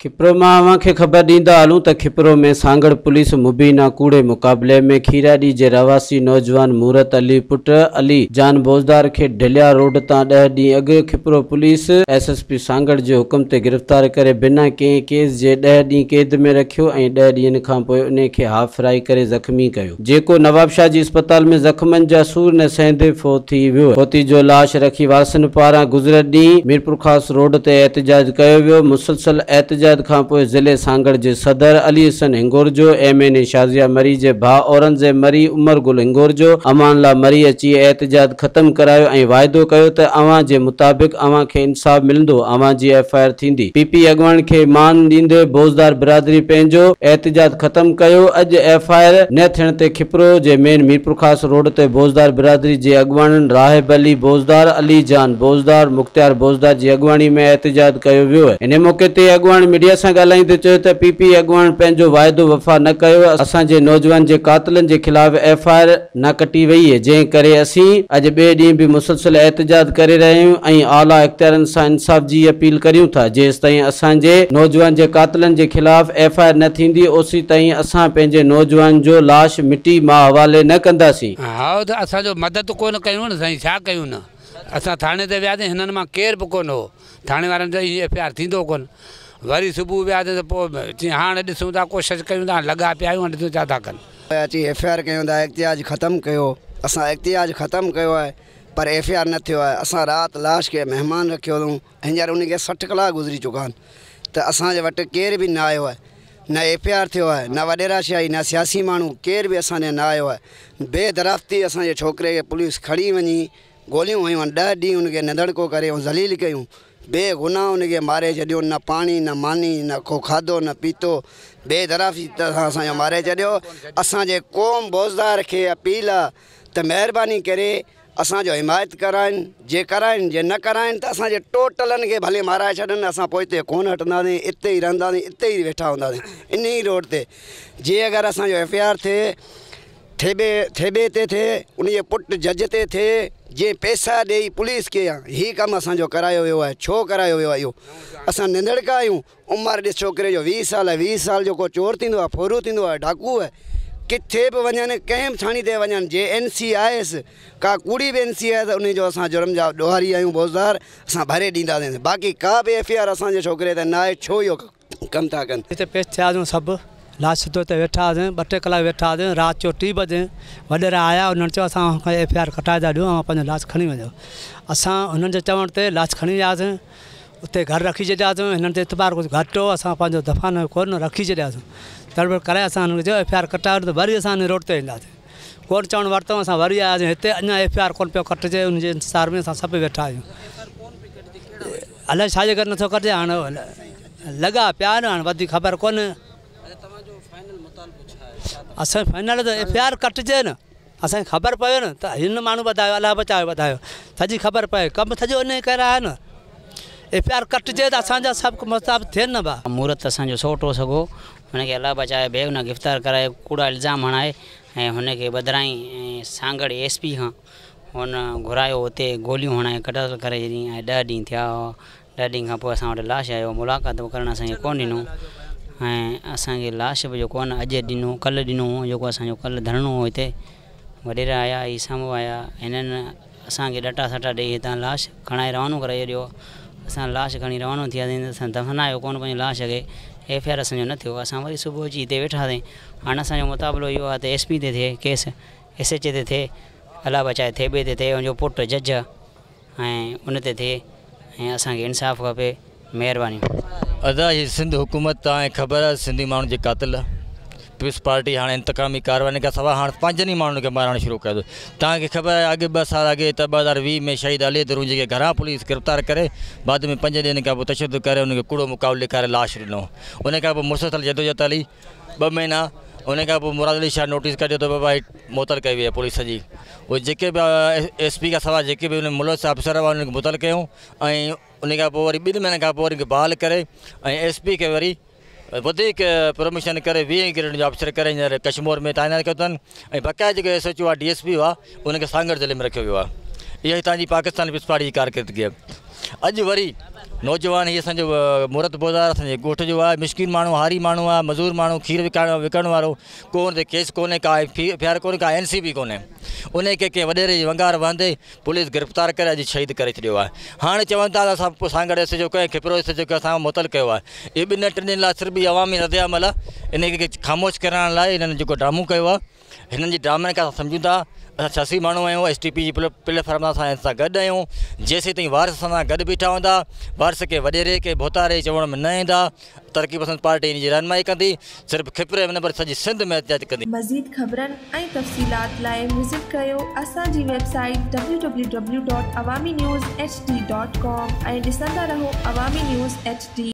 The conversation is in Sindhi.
کپرو مان اوهان کي خبر ڏيندا هلون ته کپرو ۾ سانگهڙ پوليس مبينا ڪوڙي مقابلي ۾ کيراڏي جي رهواسي نوجوان مورت علي پٽ علي جان بوزدار کي ڍليا روڊ تان 10 ڏينهن اڳ Khipro police S S P Sanghar جي حڪم تي گرفتار ڪري بنا ڪنهن ڪيس جي 10 ڏينهن قيد ۾ رکيو ۽ 10 ڏينهن کانپوء انهي کي هاف فرائي ڪري زخمي ڪيو. جيڪو نوابشاهه جي اسپتال ۾ زخمن جا سور نه سهندي فوت ٿي ويو. فوتي جو لاش رکي وارثن پاران گذريل ڏينهن ميرپورخاص روڊ تي احتجاج ڪيو ويو. مسلسل احتجاج کانپوء ضلعي سانگهڙ جي صدر Ali Hassan Hingorjo, M N A Shazia Marri جي ڀاء اورنگزيب مري، عمر گل هنگورجو، امان الله مري اچي احتجاج ختم ڪرايو ۽ واعدو ڪيو ته اوهان جي مطابق اوهان کي انصاف ملندو، اوهان جي ايف I R ٿيندي. پي پي اڳواڻ کي مان ڏيندي بوزدار برادري پنهنجو احتجاج ختم ڪيو. اڄ ايف I R نه ٿيڻ تي کپرو جي مين ميرپورخاص روڊ تي بوزدار برادري جي اڳواڻن راهب علي بوزدار، علي جان بوزدار، مختيار بوزدار جي اڳواڻي ۾ احتجاج ڪيو ويو. انهي موقعي تي اڳواڻ ميڊيا سان ڳالهائيندي چيو ته پي پي اڳواڻ پنهنجو واعدو وفا نه ڪيو، اسان جي نوجوان جي قاتلن جي خلاف ايف I R نه ڪٽي وئي، جنهن ڪري اسين اڄ ٻئي ڏينهن به مسلسل احتجاج ڪري رهيا آهيون ۽ اعليٰ اختيارين سان انصاف جي اپيل ڪريون ٿا، جيستائين اسان جي نوجوان جي قاتلن جي خلاف ايف I R نه ٿيندي اوسيتائين اسان پنهنجي نوجوان جو لاش مٽي ماء حوالي نه ڪنداسين. هائو ته اسان جو مدد ڪونه ڪيون نه سائين ڇا ڪيون نه اسان ٿاڻي تي وياسين هنن مان ڪير به ڪونه هو ٿاڻي وارن چيو هي ايف I R ٿيندو ڪونه وري صبح وياسين ته پوء چيائين هاڻ ڏسون ٿا ڪوشش ڪيون ٿا لڳا پيا آهيون هاڻ ڏسون ڇا ٿا ڪن. اچي ايف I R ڪيون ٿا احتجاج ختم ڪيو اسان احتجاج ختم ڪيو آهي پر ايف I R نه ٿيو آهي اسان رات لاش کي مهمان رکيو اٿئون هينئر ان کي 60 ڪلاڪ گذري چڪا آهن ته اسان جي وٽ ڪير به نه آيو آهي نه ايف I R ٿيو آهي نه وڏيرا شاهي نه سياسي ماڻهو ڪير به اسان ڏي نه آيو آهي بي درفتي اسان جي ڇوڪري کي پوليس کڻي وڃي گوليون هنيون آهن 10 ڏينهن ان کي نڌڻڪو ڪري ۽ ذليل ڪيون بي گناهه ان کي ماري ڇڏيو نه پاڻي نه ماني نه ڪو کاڌو نه پيتو بي درافي سان اسان جو ماري ڇڏيو اسان جي قوم بوزدار کي اپيل آ ته مهرباني ڪري اسان جو حمايت ڪرائن جي ڪرائن جي نه ڪرائن ته اسان جي ٽوٽلن کي ڀلي مارائي ڇڏن اسان پوئتي ڪونه هٽنداسين اتي ئي رهنداسين اتي ئي ويٺا هونداسين انهي ئي روڊ تي جي اگر اسان جو ايف I R ٿئي ٿيٻي ٿيٻي تي ٿئي ان جي پٽ جج تي ٿئي جنهن پئسا ڏيئي پوليس کي هي ڪم اسان جو ڪرايو ويو آهي ڇو ڪرايو ويو آهي اهو اسان ننڌڻڪا آهيون عمر ڏس ڇوڪري جو 20 سال آهي 20 سال جو ڪو چور ٿيندو آهي ڦورو ٿيندو آهي ڊاڪو آهي ڪٿي به وڃن ڪنهن به ٿاڻي تي وڃن جي اين سي آيس ڪا ڪوڙي به اين سي آهي ته ان جو اسان جرم جا ڏوهاري آهيون بوزدار اسان ڀري ڏينداسين باقي ڪا به ايف I R اسان جي ڇوڪري تي نه آهي ڇو اهو ڪم ٿا ڪن. هتي پيش ٿياسون سڀ لاش سڌو هتي ويٺا هئاسين 2 3 ڪلاڪ ويٺا هئاسين رات جو 3 بجي وڏيرا آيا انهن چيو اسان اوهان کان ايف I R ڪٽائي ٿا ڏيون اوهان پنهنجو لاش کڻي وڃو اسان هنن جي چوڻ تي لاش کڻي وياسين اتي گهر رکي ڇڏياسون هنن تي اعتبار ڪجهه گهٽ هو اسان پنهنجو دفن ڪونه رکي ڇڏياسون تڙ ڪري اسان هنن کي چيو ايف I R ڪٽايو نه ته وري اسان روڊ تي اينداسين ڪونه چوڻ ورتو اسان وري آياسين هتي اڃا ايف I R ڪونه پيو ڪٽجي ان جي انتظار ۾ اسان سڀ ويٺا آهيون الائي ڇا جي ڪري نٿو ڪٽجي هاڻ لڳا پيا آهن هاڻ وڌيڪ خبر ڪونهي. اسان فائنل ته ايف I R ڪٽجي نه اسان کي خبر پوي نه ته هن ماڻهو ٻڌايو الله بچايو ٻڌايو سڄي خبر پئي ڪم سڄو انهي ڪري آهي نه ايف I R ڪٽجي ته اسان جا سڀ مطالبا ٿين نه ڀا. مورت اسان جو سوٽ هو سڳو هن کي الله بچايو بي گناهه گرفتار ڪرائي ڪوڙا الزام هڻائي ۽ هن کي ٻڌرائين ۽ سانگهڙ ايس پي کان هن گهرايو اتي گوليون هڻائي قتل ڪري ڇڏيائين ۽ 10 ڏينهن ٿيا هئا 10 ڏينهن کان پوء اسان وٽ لاش آيو ملاقات به ڪرڻ اسان کي ڪونه ڏنو ۽ اسان کي لاش به جو ڪونه اڄ ڏنو ڪلهه ڏنو هو جيڪو اسان جو ڪلهه ڌرڻو هو هتي وڏيرا آيا هي سامهون آيا هنن اسان کي ڏٽا سٽا ڏيئي هتان لاش کڻائي روانو ڪرائي ڇڏيو اسان لاش کڻي روانو ٿياسين ته اسان دفنايو ڪونه پنهنجي لاش کي ايف I R اسان جو نه ٿيو اسان وري صبح اچي هتي ويٺاسين هاڻ اسان جو مطالبو اهو آهي ته ايس پي تي ٿئي ڪيس ايس ايچ اي تي ٿئي الله بچائي ٿيٻي تي ٿئي ان جو پٽ جج ۽ ان تي ٿئي ۽ اسان کي انصاف کپي مهرباني. ادا هي سنڌ حڪومت توهان کي خبر آهي سنڌي ماڻهن جي قاتل پيپلز پارٽي هاڻي انتقامي ڪارروائين کان سواء هاڻ پنهنجن ئي ماڻهن کي مارڻ شروع ڪيو اٿس توهان کي خبر آهي اڳ 2 سال اڳي ته 2020 ۾ شهيد علي درون جي کي گهران پوليس گرفتار ڪري بعد ۾ 5 ڏينهن کان پوء تشدد ڪري ان کي ڪوڙو مقابلو ڏيکاري لاش ڏنو ان کان پوء مسلسل جدوجهد هلي 2 مهينا ان کان پوء مراد علي شاهه نوٽيس ڪڍيو ته بابا هي معطل ڪئي وئي آهي پوليس سڄي اهي جيڪي به ايس پي کان سواء جيڪي به ان ملوث آفيسر هئا انهن کي معطل ڪيون ۽ ان کان پوء وري 2 مهينن کان پوء وري بحال ڪري ۽ ايس پي کي وري وڌيڪ پروموشن ڪري 20 گريڊ جو آفيسر ڪري هينئر ڪشمور ۾ تعينات ڪيو اٿن ۽ بقايا جيڪو ايس ايچ او آهي ڊي ايس پي آهي ان کي سانگهڙ ضلعي ۾ رکيو ويو آهي. اها هتان جي پاڪستان پيپلز پارٽي جي ڪارڪردگي آهي. اڄ وري نوجوان هي اسان جو مورت بوزار اسان جي ڳوٺ جو آهي، مسڪين ماڻهو، هاري ماڻهو آهي، مزور ماڻهو، کير وڪڻڻ وارو، ڪو ان تي ڪيس ڪونهي، ڪا ايف I R ڪونهي، ڪا اين سي به ڪونهي. ان کي ڪنهن وڏيري جي ونگار وهندي پوليس گرفتار ڪري اڄ شهيد ڪري ڇڏيو آهي. هاڻي چون ٿا ته اسان سانگهڙ ايس ايچ او ڪنهن کپرو ايس ايچ او کي اسان معطل ڪيو آهي. اهي ٻن ٽن ڏينهن لاء صرف عوامي رد عمل آهي، ان کي خاموش ڪرائڻ لاء هنن جيڪو ڊرامو ڪيو آهي. هنن جي ڊرامن کي اسان سمجهون ٿا. اسان سياسي ماڻهو آهيون، ايس ٽي پي جي پليٽ فارم تان اسان هن سان گڏ آهيون. جيسين تائين وارث اسان سان گڏ بيٺا هوندا، وارث ڪنهن وڏيري ڪنهن ڀوتاري جي چوڻ ۾ نه ايندا. ترقي پسند پارٽي ان جي رهنمائي ڪندي، صرف کپري ۾ نه پر سڄي سنڌ ۾ احتجاج ڪندي. مزيد خبرن ۽ تفصيلات لاء وزٽ ڪريو اسان جي website W W W dot Awami news H D dot com ۽ ڏسندا رهو عوامي نيوز ايڇ ڊي.